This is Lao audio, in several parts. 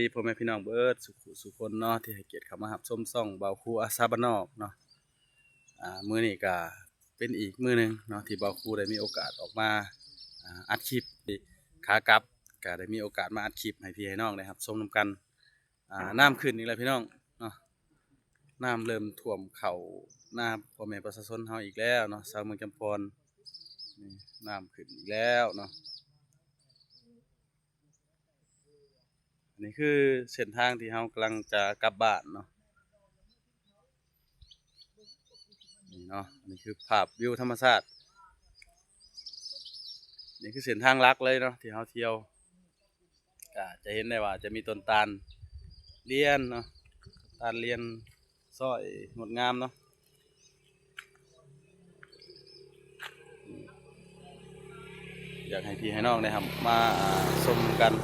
ດີພໍ່ແມ່ພີ່ນ້ອງເບິດສູ່ຜູ້ສູ່ຄົນເນາະ ທີ່ໃຫ້ກຽດເຂົ້າມາຮັບຊົມຊ່ອງບ່າວຄູອາສາບ້ານນອກເນາະ. ອ່າ ມື້ນີ້ກະເປັນອີກມື້ໜຶ່ງເນາະ ທີ່ບ່າວຄູໄດ້ມີໂອກາດອອກມາ ອ່າ ອັດຄລິບ. ຂາກັບກະໄດ້ມີໂອກາດມາອັດຄລິບໃຫ້ພີ່ໃຫ້ນ້ອງໄດ້ຮັບຊົມນຳກັນ. ອ່າ ນ້ຳຂຶ້ນອີກແລ້ວພີ່ນ້ອງເນາະ ນ້ຳເລີ່ມຖ້ວມເຂົ້ານາພໍ່ແມ່ປະຊາຊົນເຮົາອີກແລ້ວເນາະ ຊາວເມືອງຈຳພອນ. ນີ້ນ້ຳຂຶ້ນອີກແລ້ວເນາະ. ອັນນີ້ຄືເສັ້ນທາງທີ່ເຮົາກຳລັງຈະກັບບ້ານເນາະ. ນີ້ເນາະ ອັນນີ້ຄືພາບວິວທຳມະຊາດ. ນີ້ຄືເສັ້ນທາງຫຼັກເລີຍເນາະ ທີ່ເຮົາທ່ຽວ ກະຈະເຫັນໄດ້ວ່າຈະມີຕົ້ນຕານລຽນເນາະ ຕານລຽນຊ້ອຍງົດງາມເນາະ. ຢາກໃຫ້ພີ່ໃຫ້ນ້ອງໄດ້ຮັບມາ ອ່າ ຊົມກັນ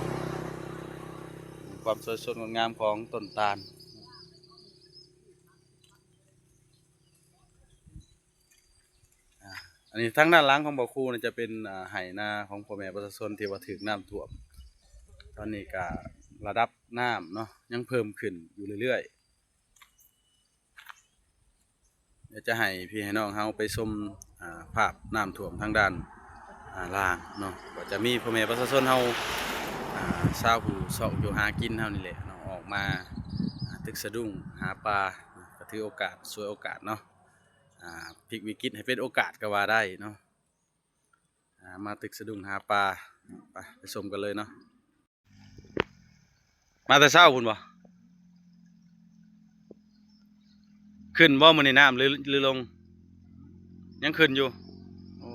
ຄວາມສວຍສົດງົດງາມຂອງຕົ້ນຕານ. ອ່າ ອັນນີ້ທາງດ້ານຫຼັງຂອງບ່າວຄູນີ້ຈະເປັນ ອ່າ ໄຮ່ນາຂອງພໍ່ແມ່ປະຊາຊົນທີ່ວ່າຖືກນ້ຳຖ້ວມ. ຕອນນີ້ກະລະດັບນ້ຳເນາະ ຍັງເພີ່ມຂຶ້ນຢູ່ເລື້ອຍໆ. ດຽວຈະໃຫ້ພີ່ໃຫ້ນ້ອງເຮົາໄປຊົມ ອ່າ ພາບນ້ຳຖ້ວມທາງດ້ານ ອ່າ ລ່າງເນາະ ກໍຈະມີພໍ່ແມ່ປະຊາຊົນເຮົາ ອ່າ ຊາວຜູ້ຊອກຢູ່ຫາກິນເຮົານີ້ແຫຼະເນາະ ອອກມາ ອ່າ ຕຶກສະດຸ້ງຫາປາ ກໍຖືໂອກາດ ສວຍໂອກາດເນາະ ອ່າ ພລິກວິກິດໃຫ້ເປັນໂອກາດກໍວ່າໄດ້ເນາະ. ອ່າ ມາຕຶກສະດຸ້ງຫາປາ ໄປ ໄປຊົມກັນເລີຍເນາະ. ມາແຕ່ເຊົ້າພຸ້ນບໍ່? ຂຶ້ນບໍ່ມື້ນີ້ນ້ຳ ຫຼື ຫຼືລົງ? ຍັງຂຶ້ນຢູ່. ໂອ້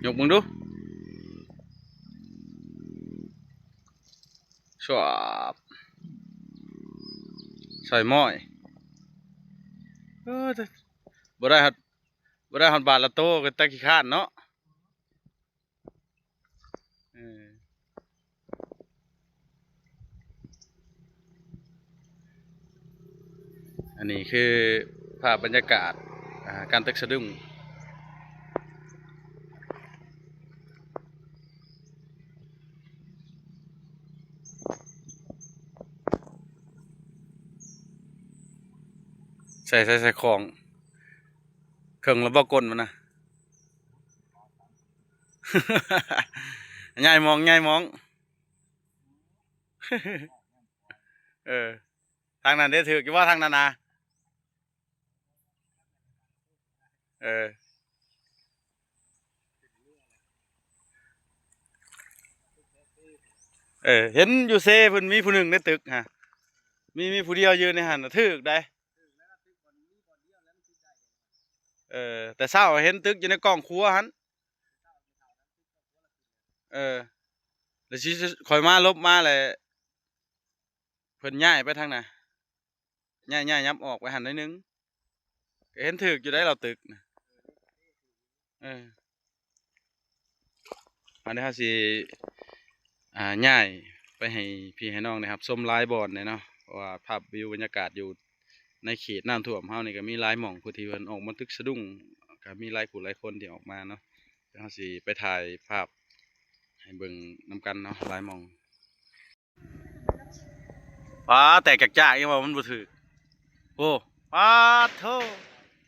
ຍົກເບິ່ງດູ. ຊວບ ໃສ່ໝ້ອຍ. ເອີ ບໍ່ໄດ້ຮອດ ບໍ່ໄດ້ຮອດບາດລະໂຕ ກໍຕາຂີ້ຄ້ານເນາະ. ເອີ ອັນນີ້ຄືພາບບັນຍາກາດ ອ່າ ການຕຶກສະດຸ້ງ. ໃສ່ ໃສ່ ໃສ່ຂອງ ເຄິ່ງລະບໍ່ກົ້ນມັນນະ. ຍ້າຍໝ່ອງ ຍ້າຍໝ່ອງ. ເອີ ທາງນັ້ນເດ້ ຖືກຢູ່ບໍ່ທາງນັ້ນນະ? ເອີ ເອີ ເຫັນຢູ່ເຊເພິ່ນມີຜູ້ໜຶ່ງໃນຕຶກຫັ້ນ ມີ ມີຜູ້ດຽວຢູ່ໃນຫັ້ນນະ ຖືກໄດ໋. ເອີ ແຕ່ເຊົ້າເຫັນຕຶກຢູ່ໃນກ້ອງຄົວຫັ້ນ. ເອີ ແລ້ວຊິ ຂ້ອຍມາຫຼົບມາແລ້ວ ເພິ່ນຍ້າຍໄປທາງນັ້ນ ຍ້າຍ ຍ້າຍຫຍັບອອກໄປຫັ້ນໜ້ອຍໜຶ່ງ ກໍເຫັນຖືກຢູ່ໄດ໋ ລາວຕຶກນະ. ເອີ ອັນນີ້ເຮົາຊິ ອ່າ ຍ້າຍໄປໃຫ້ພີ່ໃຫ້ນ້ອງໄດ້ຮັບຊົມຫຼາຍບ່ອນແດ່ເນາະ ເພາະວ່າພາບວິວບັນຍາກາດຢູ່ໃນເຂດນ້ຳຖ້ວມເຮົານີ້ກໍມີຫຼາຍໝ່ອງ ຜູ້ທີ່ເພິ່ນອອກມາຕຶກສະດຸ້ງ ກໍມີຫຼາຍຜູ້ຫຼາຍຄົນທີ່ອອກມາເນາະ. ດຽວເຮົາຊິໄປຖ່າຍພາບໃຫ້ເບິ່ງນຳກັນເນາະ ຫຼາຍໝ່ອງ. ປາ ແຕກຈາກໆ ຍັງວ່າມັນບໍ່ຖືກ. ໂອ້ ປາໂທ້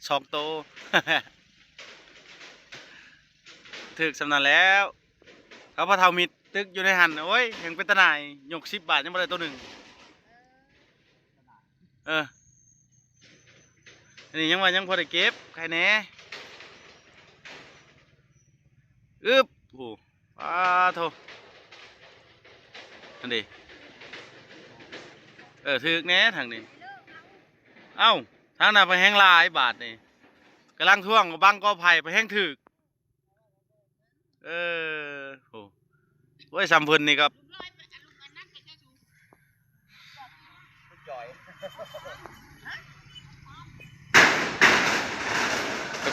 ສອງໂຕ ຖືກສ່ຳນັ້ນແລ້ວ. ເຂົາພໍ່ເຖົ້າມິດຕຶກຢູ່ໃນຫັ້ນ ໂອ້ຍ ຍັງເປັນຕາໜ່າຍ ຍົກສິບບາດຍັງບໍ່ໄດ້ໂຕໜຶ່ງ. ເອີ ອັນນີ້ຍັງວ່າຍັງພໍໄດ້ເກັບ ໃຄແດ່. ອຶບ ໂອ້ ປາໂທ້ ຫັ້ນເດ. ເອີ ຖືກແດ່ທາງນີ້. ເອົ້າ ທາງນັ້ນໄປແຮງຫຼາຍບາດນີ້ ກຳລັງທວງວ່າບັງກໍໄຜ່ໄປແຮງຖືກ. ເອີ ໂອ້ ໂອ້ຍ ສ່ຳເພິ່ນນີ້ກໍ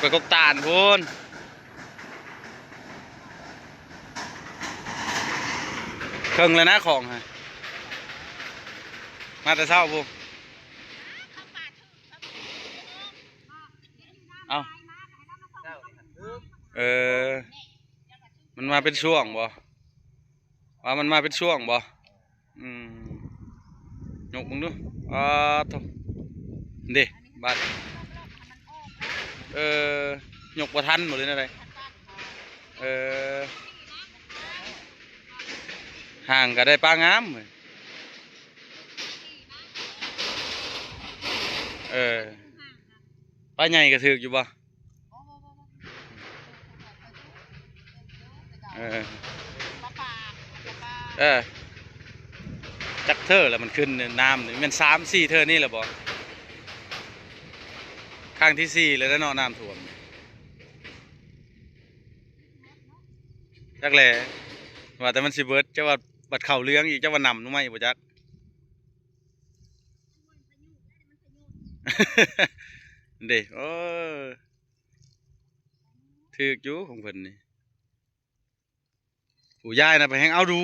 ໄປກອກຕານພຸ້ນ ເຄິ່ງແລ້ວນະຂອງ ມາແຕ່ເຊົ້າພຸ້ນ. ເອົ້າ ເອີ ມັນມາເປັນຊ່ວງບໍ່? ວ່າມັນມາເປັນຊ່ວງບໍ່? ອືມ ຍົກເບິ່ງດູ. ອາໂທ້ ເດ້ ບາດ ເອີ ຍົກບໍ່ທັນບໍ່ ຫຼືແນວໃດ? ເອີ ຫ່າງກໍໄດ້ປາງາມ. ເອີ ປາໃຫຍ່ກໍຖືກຢູ່ບໍ່? ເອີ ເອີ ຈັກເທື່ອແລ້ວມັນຂຶ້ນນ້ຳນີ້ ແມ່ນສາມສີ່ເທື່ອນີ້ແລ້ວບໍ່? ຄັ້ງທີສີ່ແລ້ວເນາະ ນ້ຳຖ້ວມ. ຈັກແຫຼະ ວ່າແຕ່ມັນຊິເບິດ ຈັກວ່າບັດເຂົ້າເຫຼືອງອີກ ຈັກວ່າໜຳໜໍ່ໄມ້ບໍ່ຈັກ. ເດ້ ໂອ້ ຖືກຢູ່ຂອງເພິ່ນນີ້. ຜູ້ຍາຍນະໄປແຮ່ງເອົາດຸ.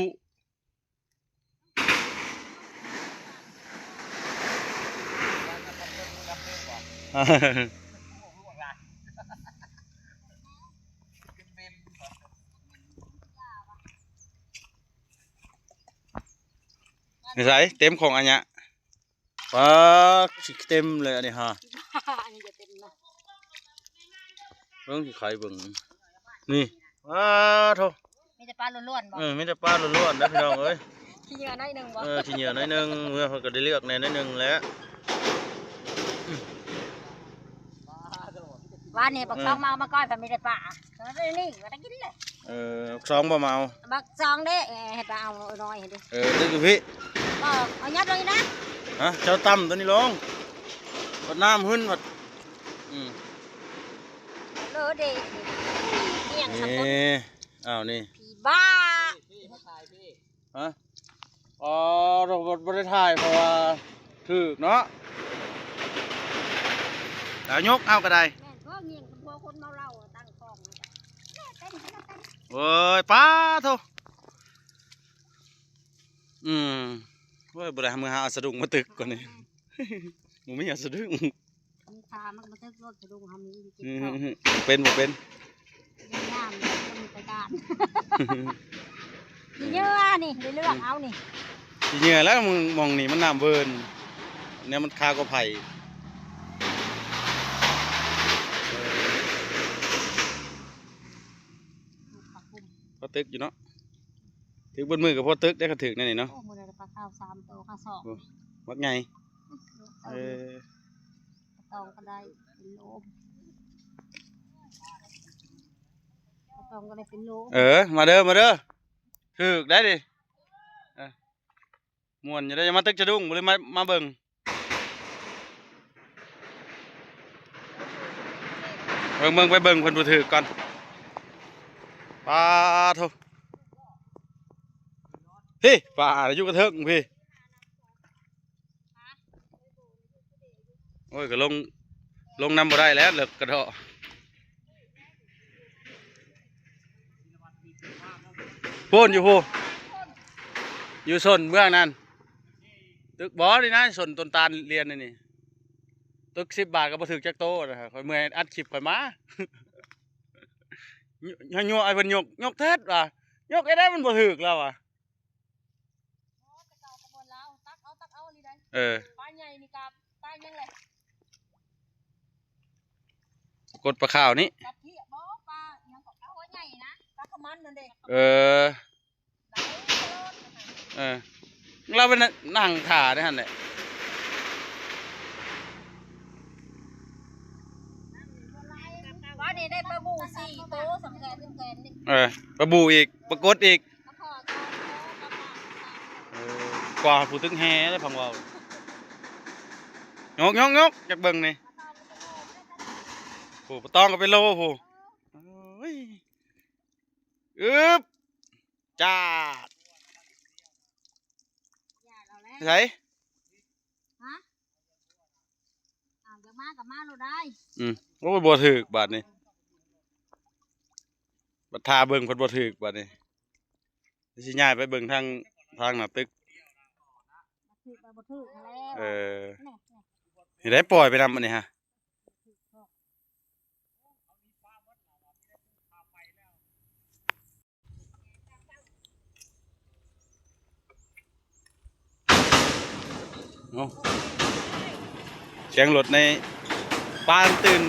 ໃສເຕັມຂອງອາຍະ. ປາກ ຊິເຕັມເລີຍອັນນີ້ຮະ. ອັນນີ້ຈະເຕັມເນາະ. ເບິ່ງ ຊິໄຂເບິ່ງ ນີ້ ປາໂທ້ ມີແຕ່ປາລ້ວນໆບໍ່? ເອີ ມີແຕ່ປາລ້ວນໆເດີພີ່ນ້ອງເອີຍ. ຂີ້ເຫຍື້ອໜ້ອຍໜຶ່ງບໍ່? ເອີ ຂີ້ເຫຍື້ອໜ້ອຍໜຶ່ງ ເມື່ອເພິ່ນກໍໄດ້ເລືອກແດ່ໜ້ອຍໜຶ່ງແຫຼະ. ວານນີ້ບັກຊອງມາເອົາມາກ້ອຍ ພັດມີແຕ່ປາ ແຕ່ວ່ານີ້ວ່າໄດ້ກິນເລີຍ. ເອີ ບັກຊອງບໍ່ມາເອົາ? ບັກຊອງເດ້ ເອີ ໃຫ້ປາເອົານ້ອຍຫັ້ນເດ້. ເອີ ຕຶກຢູ່ພີ້ ບໍ່ ເອົາຍັດລົງນີ້ນະ. ຮະ ເຈົ້າຕ່ຳຕົວນີ້ລົງ ບັດນ້ຳຫຶ້ນບັດ. ອືມ ເລີເດ້ ຮະ ອໍ ນີ້ ອໍ ບໍ່ ບໍ່ໄດ້ຖ່າຍເພາະວ່າຖືກເນາະ. ແລ້ວຍົກເອົາກໍໄດ້. ແມ່ນ ເພາະຍິງກັບພວກຄົນເມົາເຫຼົ້າຕັ້ງກ້ອງ. ໂອ້ຍ ປາໂທ້ ອືມ ໂອ້ຍ ບໍ່ໄດ້ ເອົາມືຫາເອົາສະດຸ້ງມາຕຶກກ່ອນນີ້. ບໍ່ມີເອົາສະດຸ້ງ ມີຂາມັນກໍມາຕຶກໂລດ ສະດຸ້ງເຮົາມີຢູ່ ອືມ ເຈັບທ້ອງ. ບໍ່ເປັນ ບໍ່ເປັນ ງາມ ບໍ່ມີໄປການ. ຂີ້ເຫຍື້ອນີ້ ໄດ້ເລືອກເອົານີ້ ຂີ້ເຫຍື້ອແລ້ວ. ໝ່ອງນີ້ມັນນ້ຳເວີນ ແນວມັນຄາກໍໄຜ່. ພໍຕຶກຢູ່ເນາະ ຖືກເບິດມື້ກໍພໍຕຶກໄດ໋ ຄັນຖືກແນວນີ້ເນາະ. ໂອ້ ມື້ນັ້ນປາຂາວສາມໂຕ ປາສອງ ໂອ້ ບັກໃຫຍ່. ອືມ ເອີ ປາຕອງກໍໄດ້ເປັນໂລ ປາຕອງກໍໄດ້ເປັນໂລ. ເອີ ມາເດີ ມາເດີ ຖືກໄດ໋ນີ້. ເອີ ມ່ວນຢູ່ເດ້ ມາຕຶກສະດຸ້ງ ບໍ່ໄດ້ມາ ມາເບິ່ງ. ເບິ່ງ ເບິ່ງ ໄປເບິ່ງເພິ່ນຜູ້ຖືກກ່ອນ. ປາໂທ້ ພີ້ ປາຢູ່ກະເທິງພີ້. ໂອ້ຍ ກໍລົງ ລົງນຳບໍ່ໄດ້ແລ້ວ ເລິກກະເດາະ. ພຸ້ນ ຢູ່ພຸ້ນ ຢູ່ສົ້ນເບື້ອງນັ້ນ ຕຶກບໍ່ນີ້ນະ ສົ້ນຕົ້ນຕານລຽນນີ້. ຕຶກສິບບາດກໍບໍ່ຖືກຈັກໂຕນະ. ຂ້ອຍເມື່ອຍອັດຄລິບຂ້ອຍມາ ຍົວະໃຫ້ເພິ່ນຍົກ ຍົກເທີດວ່າ ຍົກເຮັດໃດມັນບໍ່ຖືກລາວວ່າ. ອໍ ແຕ່ເກົ່າກໍບໍ່ລາວ ຕັກເອົາ ຕັກເອົານີ້ໄດ໋. ເອີ ປາໃຫຍ່ນີ້ກະປາຫຍັງແຫຼະ ກົດປາຂາວນີ້ ປາເພຍບໍ່ ປາຫຍັງກໍ ປາຫົວໃຫຍ່ນະ ປາຂະມັນນັ້ນເດ້. ເອີ ໄດ້ໂລດ ເອີ ລາວໄປນັ່ງຖ້າໄດ້ຫັ້ນແຫຼະ. ວ່ານີ້ໄດ້ປາບູ່ສີ່ໂຕ ສຳແຂນ ສຳແຂນນີ້. ເອີ ປາບູ່ອີກ ປາກົດອີກ. ເອີ ກວ່າຜູ້ຕຶກແຮ່ເດ້ ພັງເວົ້າ. ຍົກ ຍົກ ຍົກ ຢາກເບິ່ງນີ້. ໂອ້ ປາຕອງກໍເປັນໂລ ໂອ້ ໂອ້ຍ ອຶບ ຈາດ ໃສ? ຮະ? ອ້າວ ຢາກມາກໍມາໂລດໄດ້. ອືມ ໂອ້ຍ ບໍ່ຖືກບາດນີ້ ບັດຖ້າເບິ່ງເພິ່ນບໍ່ຖືກບາດນີ້. ຊິຍ້າຍໄປເບິ່ງທາງ ທາງໜ້າຕຶກ. ຖືກກໍບໍ່ຖືກຫັ້ນແຫຼະ. ເອີ ນີ້ໄດ້ປ່ອຍໄປນຳອັນນີ້ຮະ. ຖືກເນາະ. ເອົ້າ ສຽງລົດໃນປ່າຕື່ນ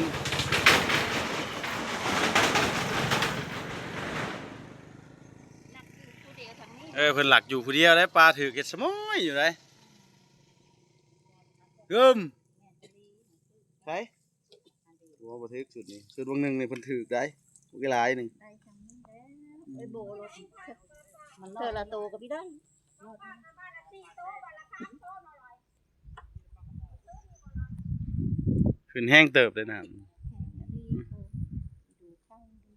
ເອີ ເພິ່ນລັກຢູ່ຜູ້ດຽວໄດ໋ ປ່າຖືກເຮັດສະໝອຍຢູ່ໄດ໋ ເອີມ ໃສ ໂອ້ ບໍ່ຖືກຊຸດນີ້ ຊຸດຫວ່າງໜຶ່ງນີ້ເພິ່ນຖືກໄດ໋ ບັກຫຼາຍໜຶ່ງ ໄດ້ຊ່ຳນີ້ແລ້ວ ເອີຍ ໂບລົດ ມັນເທື່ອລະໂຕກໍບໍ່ໄດ້ ຂຶ້ນແຮງເຕີບເດ້ນ້ຳ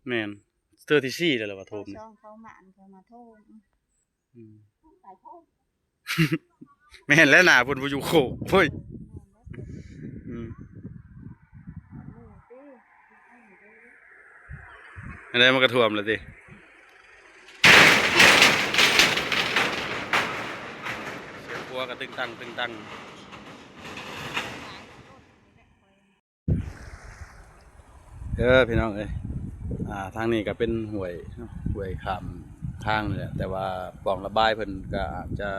ແມ່ນ ເທື່ອທີສີ່ແລ້ວລະວ່າຖ້ວມນີ້ ເຂົາຊ່ອງເຂົ້າມາ ອັນເຂົາມາຖ້ວມ ອືມ ແມ່ນແລ້ວ ໜ້າເພິ່ນບໍ່ຢູ່ໂຄກເວີຍ ອືມ ອັນໃດມັນກະຖ້ວມແລ້ວຕິ ສຽງຄົວກະຕຶງຕັງຕຶງຕັງ. ເອີ ພີ່ນ້ອງເອີຍ ອ່າ ທາງນີ້ກະເປັນຫ້ວຍເນາະ ຫ້ວຍຂ້າມທາງນີ້ແຫຼະ ແຕ່ວ່າປ່ອງລະບາຍເພິ່ນກະອາດຈະ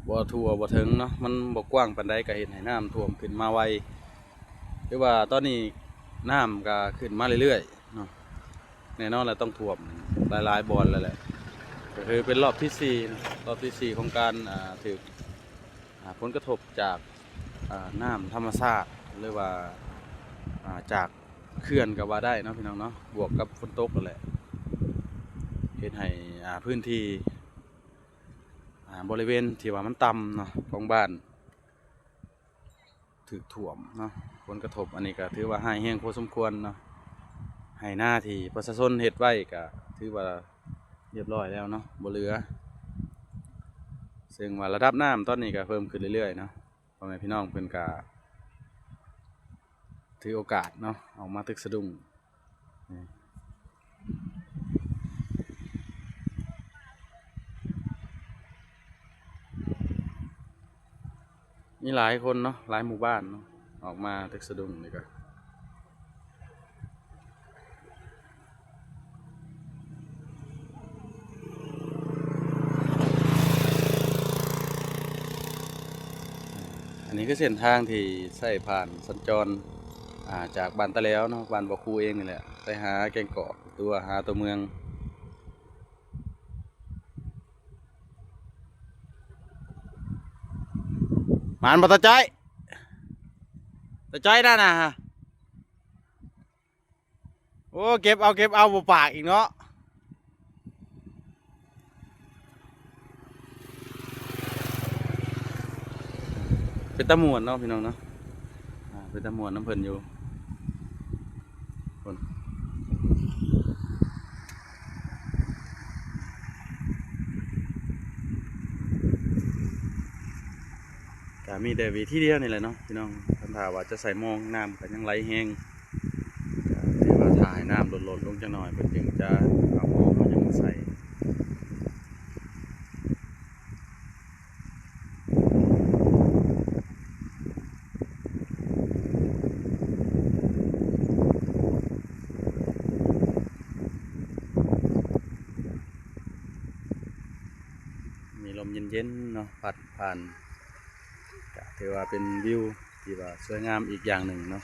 ບໍ່ທົ່ວບໍ່ເຖິງເນາະ ມັນບໍ່ກວ້າງປານໃດ ກະເຮັດໃຫ້ນ້ຳຖ້ວມຂຶ້ນມາໄວ ຫຼືວ່າຕອນນີ້ນ້ຳກະຂຶ້ນມາເລື້ອຍໆເນາະ ແນ່ນອນລະຕ້ອງຖ້ວມຫຼາຍໆບ່ອນແລ້ວແຫຼະ ກະຄືເປັນລອບທີສີ່ເນາະ ລອບທີສີ່ຂອງການ ອ່າ ຖືກ ອ່າ ຜົນກະທົບຈາກ ອ່າ ນ້ຳທຳມະຊາດ ຫຼືວ່າ ອ່າ ຈາກເຂື່ອນກະວ່າໄດ້ເນາະ ພີ່ນ້ອງເນາະ ບວກກັບຝົນຕົກຫັ້ນແຫຼະ ເຮັດໃຫ້ ອ່າ ພື້ນທີ່ ອ່າ ບໍລິເວນທີ່ວ່າມັນຕ່ຳເນາະ ຂອງບ້ານ ຖືກຖ້ວມເນາະ ຜົນກະທົບອັນນີ້ກະຖືວ່າຮ້າຍແຮງພໍສົມຄວນເນາະ ໄຮ່ນາທີ່ປະຊາຊົນເຮັດໄວ້ກະຖືວ່າ ຮຽບຮ້ອຍແລ້ວເນາະ ບໍ່ເຫຼືອ ເຊິ່ງວ່າລະດັບນ້ຳຕອນນີ້ກະເພີ່ມຂຶ້ນເລື້ອຍໆເນາະ ພໍ່ແມ່ພີ່ນ້ອງເພິ່ນກະຖືໂອກາດເນາະ ອອກມາຕຶກສະດຸ້ງ ມີຫຼາຍຄົນເນາະ ຫຼາຍໝູ່ບ້ານເນາະ ອອກມາຕຶກສະດຸ້ງນີ້ກະ ອັນນີ້ຄືເສັ້ນທາງທີ່ໃຊ້ຜ່ານສັນຈອນ ອ່າ ຈາກບ້ານຕາແຫຼວເນາະ ບ້ານບໍ່ຄູເອງນີ້ແຫຼະ ໄປຫາແກ້ງກອກ ຫຼືວ່າຫາຕົວເມືອງ. ໝານບໍ່ຕາຈ້ອຍ ຕາຈ້ອຍນັ້ນນະ ໂອ້ ເກັບເອົາ ເກັບເອົາ ບໍ່ປາກອີກເນາະ. ເປັນຕາມ່ວນເນາະ ພີ່ນ້ອງເນາະ ອ່າ ເປັນຕາມ່ວນນຳເພິ່ນຢູ່ ພຸ້ນ ກະມີແຕ່ວິທີດຽວນີ້ແຫຼະເນາະ ພີ່ນ້ອງ ຄັນຖ້າວ່າຈະໃສ່ມອງ ນ້ຳກະຍັງໄຫຼແຮງ ກະຖືວ່າຖ້າໃຫ້ນ້ຳລົດລົງຈັກໜ້ອຍ ເພິ່ນຈຶ່ງຈະເອົາມອງເອົາຫຍັງມາໃສ່. ມີລົມເຢັນໆເນາະ ພັດຜ່ານ ກະຖືວ່າເປັນວິວທີ່ວ່າສວຍງາມອີກຢ່າງໜຶ່ງເນາະ.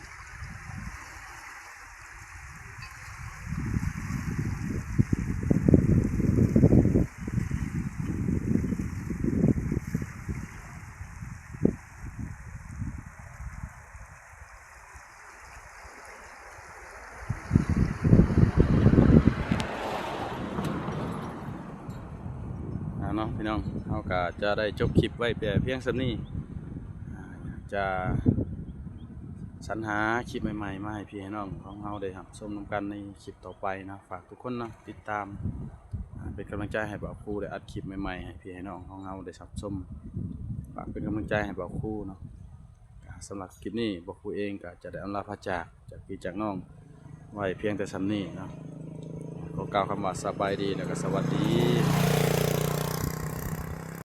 ເອົາເນາະ ພີ່ນ້ອງ ເຮົາກະຈະໄດ້ຈົບຄລິບໄວ້ແຕ່ພຽງສ່ຳນີ້ ອາ ຈະສັນຫາຄລິບໃໝ່ໆ ມາໃຫ້ພີ່ໃຫ້ນ້ອງຂອງເຮົາໄດ້ຮັບຊົມນຳກັນໃນຄລິບຕໍ່ໄປເນາະ. ຝາກທຸກຄົນເນາະ ຕິດຕາມ ອາ ເປັນກຳລັງໃຈໃຫ້ບ່າວຄູ ໄດ້ອັດຄລິບໃໝ່ໆ ໃຫ້ພີ່ໃຫ້ນ້ອງຂອງເຮົາໄດ້ຮັບຊົມ. ຝາກເປັນກຳລັງໃຈໃຫ້ບ່າວຄູເນາະ. ກະສຳລັບຄລິບນີ້ ບ່າວຄູເອງກະຈະໄດ້ອຳລາພາຈາກ ຈາກພີ່ຈາກນ້ອງໄວ້ພຽງແຕ່ສ່ຳນີ້ເນາະ. ຂໍກ່າວຄຳວ່າສະບາຍດີ ແລ້ວກະສະຫວັດດີ.